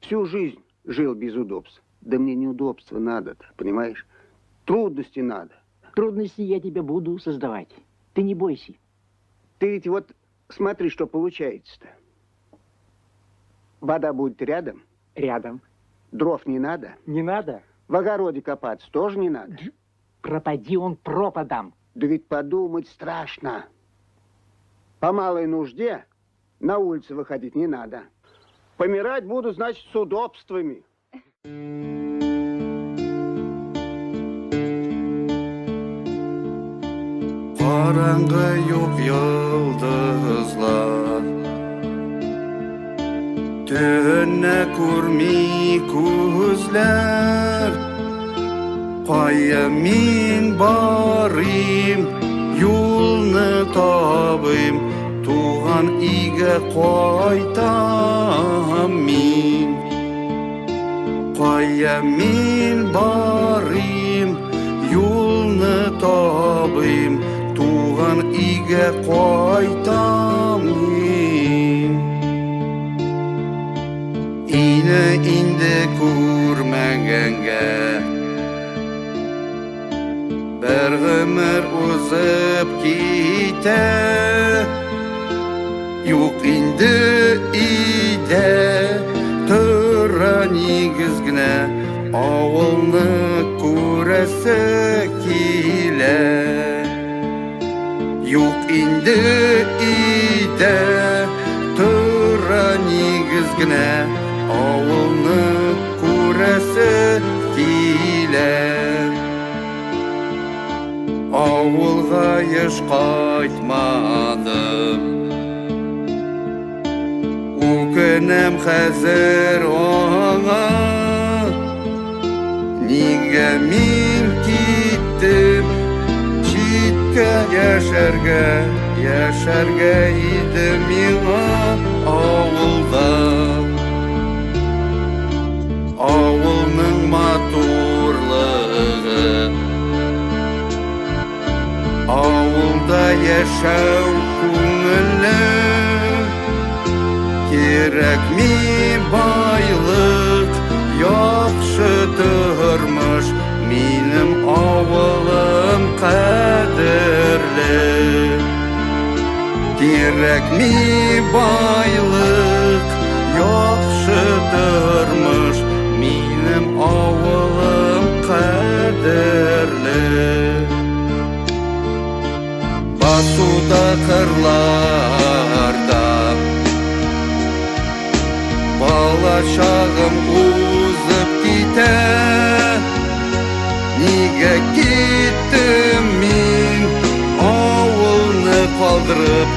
Всю жизнь жил без удобств. Да мне неудобства надо-то, понимаешь? Трудности надо. Трудности я тебе буду создавать. Ты не бойся. Ты ведь вот смотри, что получается-то. Вода будет рядом. Рядом. Дров не надо. Не надо. В огороде копаться тоже не надо. Пропади он пропадом. Да ведь подумать страшно. По малой нужде на улицу выходить не надо. Помирать буду, значит, с удобствами. Караңгы юк йолдызлар, Төнне күрми күзләр. Кая мин барыйм, юлны табыйм, Туган өйгә кайтам мин. Кая мин барыйм, юлны табыйм, Туган өйгә кайтам мин. Өйне инде күрмәгәнгә бер гомер узып китә. Юк инде өйдә тора нигез генә, авылны күрәсе килә. Юк инде өйдә тора нигез генә, авылны күрәсе килә. Авылга еш кайтмадым, үкенәм хәзер аңа. Нигә мин киттем читкә яшәргә, яшәргә иде миңа авылда. Авылның матурлыгы, авылда яшәү күңелле. Кирәкми байлык, яхшы тормыш, минем авылым кадерле. Кирәкми байлык, яхшы тормыш, минем авылым кадерле. Басуда, кырларда бала чагым узып китә. Нигә киттем мин авылны калдырып?